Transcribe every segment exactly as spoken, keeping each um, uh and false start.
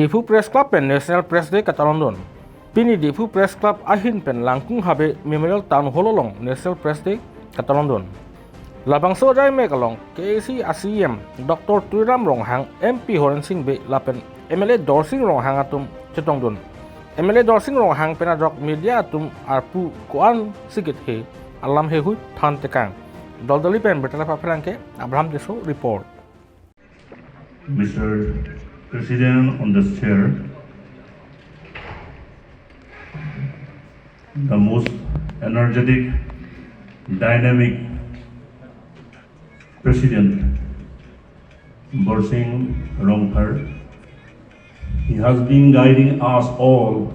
Diphu Press Club pen National Press Day katalondun. Pini Diphu Press Club ahin pen Langkung Habe Memorial Town Hall along National Press Day katalondun. Labangso ajaimek along K A A C a-C E M Doctor Tuliram Ronghang, M P Horen Sing Bey lapen M L A Dorsing Ronghang atum chetongdun. M L A Dorsing Ronghang pen ajok media atum arpu ko-an si kethe alam heihui than tekang. Doldoli pen birta pherangke Abraham Tisso report. Mister President on the chair, the most energetic, dynamic President, Dorsing Ronghang. He has been guiding us all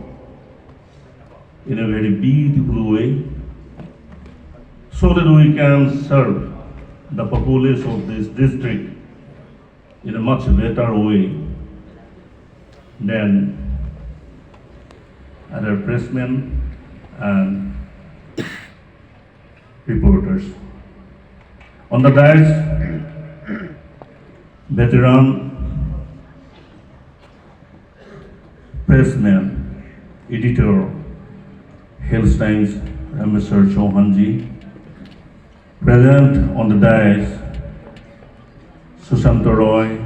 in a very beautiful way so that we can serve the populace of this district in a much better way than other pressmen and reporters. On the dais, veteran pressman, editor, Hills Times, Rameswar Chauhan ji. Present on the dais, Sushanta Roy,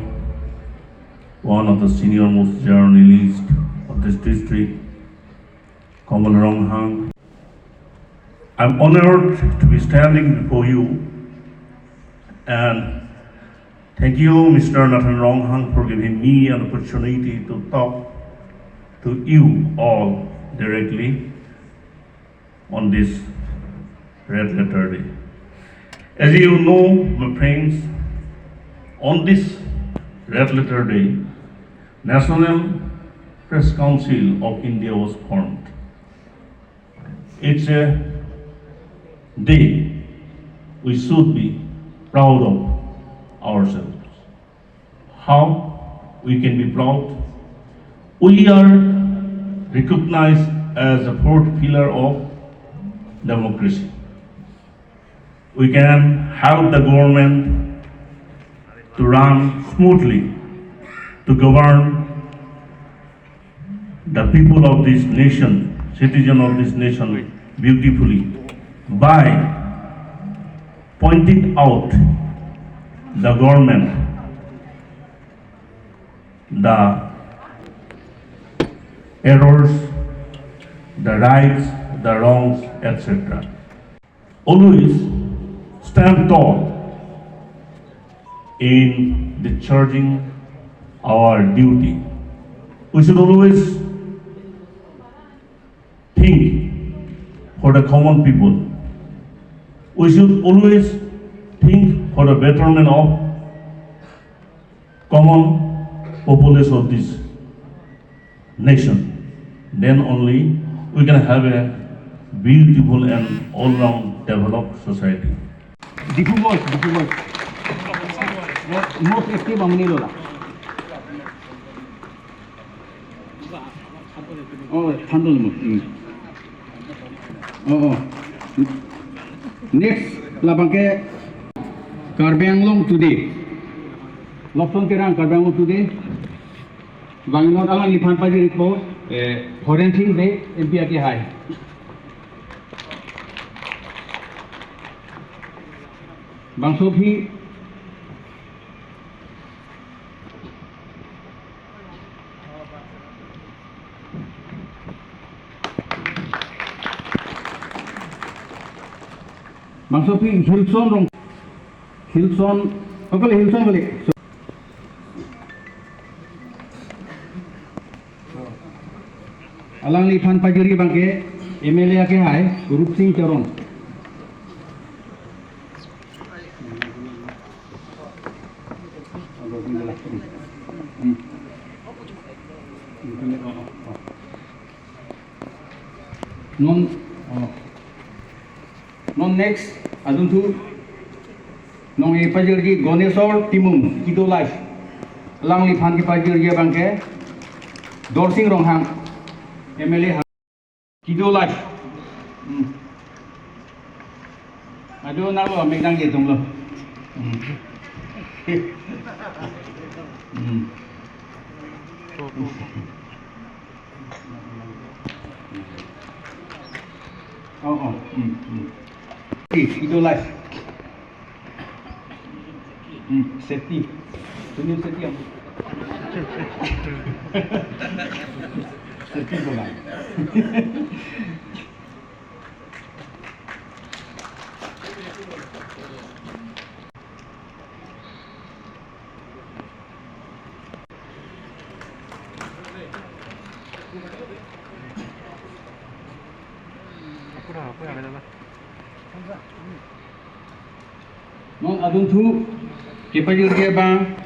one of the senior most journalists of this district, Kamal Ronghang. I'm honored to be standing before you, and thank you, Mister Nathan Ronghang, for giving me an opportunity to talk to you all directly on this Red Letter Day. As you know, my friends, on this Red Letter Day, National Press Council of India was formed. It's a day we should be proud of ourselves. How we can be proud? We are recognized as the fourth pillar of democracy. We can help the government to run smoothly, to govern the people of this nation, citizen of this nation beautifully by pointing out the government, the errors, the rights, the wrongs, et cetera. Always stand tall in discharging our duty. We should always think for the common people. We should always think for the betterment of common populace of this nation. Then only we can have a beautiful and all-round developed society. Diphu Boys, Diphu Boys. Most active amonit lo la. Oh, thandul mo. Hmm. Oh, oh. Next, labangke Karbi Anglong Today. Lobson Terang, Karbi Anglong Today. Bang non alangliphan pajirpo, eh, Horen Sing Bey, M P akehai. Bangso aphi Bangso aphi Hilson Rong, Hilson, oh, kali Hilson kali. Alangliphan pajirji abangke M L A akehai, Rupsing Teron. Non, oh. Non next, adunthu, non kepajirji Ganeswar Timung, Kido Life. Alangliphan kepajirji abangke, Dorsing Ronghang, M L A. Kido Life. Hmm. Ado nalo amekdang ye tonglo. Hmm. Hmm. Oh, oh, hmm, hmm. Oke, itu live. Hmm, safety. Sunil Shetty, ya. Safety ko lang. Non adunthu kepajirji abang